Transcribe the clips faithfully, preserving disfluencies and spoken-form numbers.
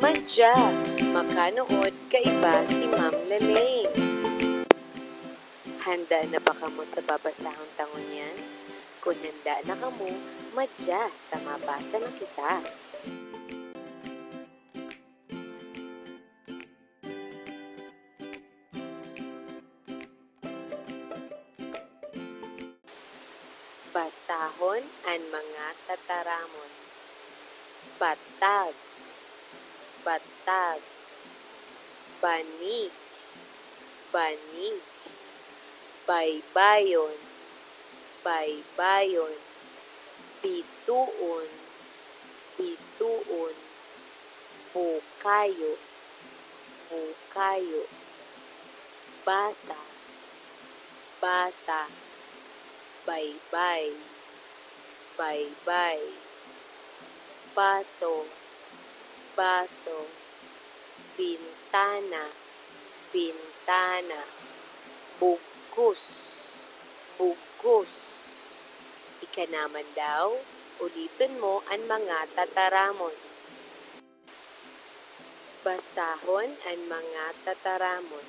Madya, makanood kaiba si Ma'am Lalaine. Handa na ba kamo sa babasahon ta ngunyan? Kun handa na kamo, madya ta mabasa na kita. Basahon an mga tataramon. Batag, batag. Banig, banig. Baybayon, baybayon. Bitoon, bitoon. Bukayo, bukayo. Basa, basa. Baybay, baybay. Baso, baso. Bintana, bintana. Bugkos, bugkos. Ika naman daw, uliton mo an mga tataramon. Basahon an mga tataramon.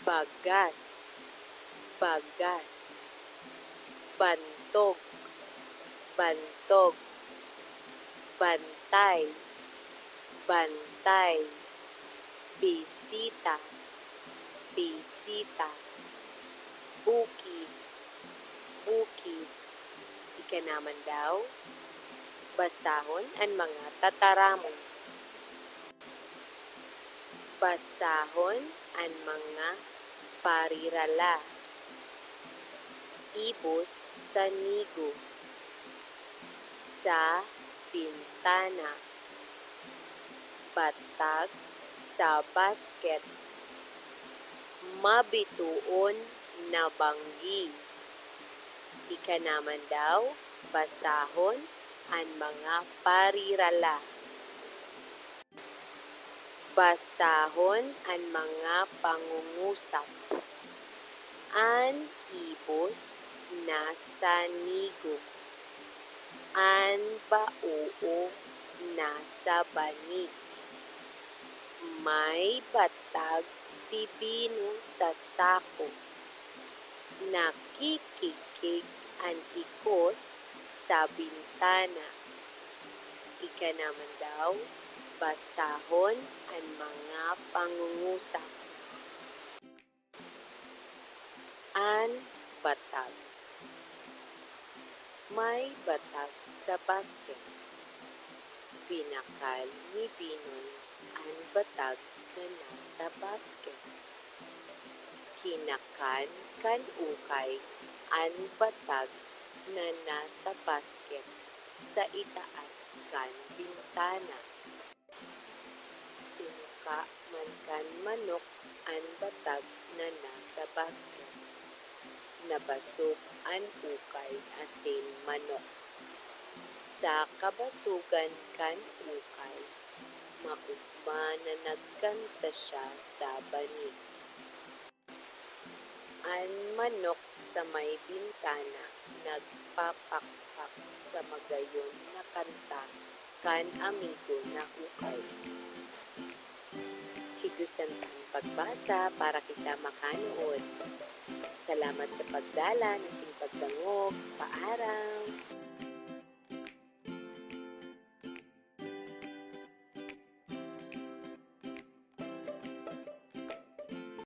Bagas, bagas. Bantog, bantog. Bantay, bantay. Bisita, bisita. Bukid, bukid. Ika naman daw, basahon an mga tataramon. Basahon an mga parirala. Ibos sa nigo. Sa bintana. Batag sa basket. Mabitoon na banggi. Ika naman daw, basahon an mga parirala. Basahon an mga pangungusap. An ibos nasa nigo. An bao nasa banig. May batag si Bino sa sako. Nakikikig an ikos sa bintana. Ika naman daw, basahon an mga pangungusap. An batag. May batag sa basket. Binakal ni Binoy an batag na nasa basket. Kinakan kan ukay an batag na nasa basket sa itaas kan bintana. Tinuka man kan manok an batag na nasa basket. Nabasog an ukay asin manok. Sa kabasogan kan ukay, maogma na nagkanta siya sa banig. An manok sa may bintana nagpapakpak sa magayon na kanta kan amigo na ukay. Higosan ta an pagbasa para kita makanood. Salamat sa pagdalan asin pagdangog. Paaram!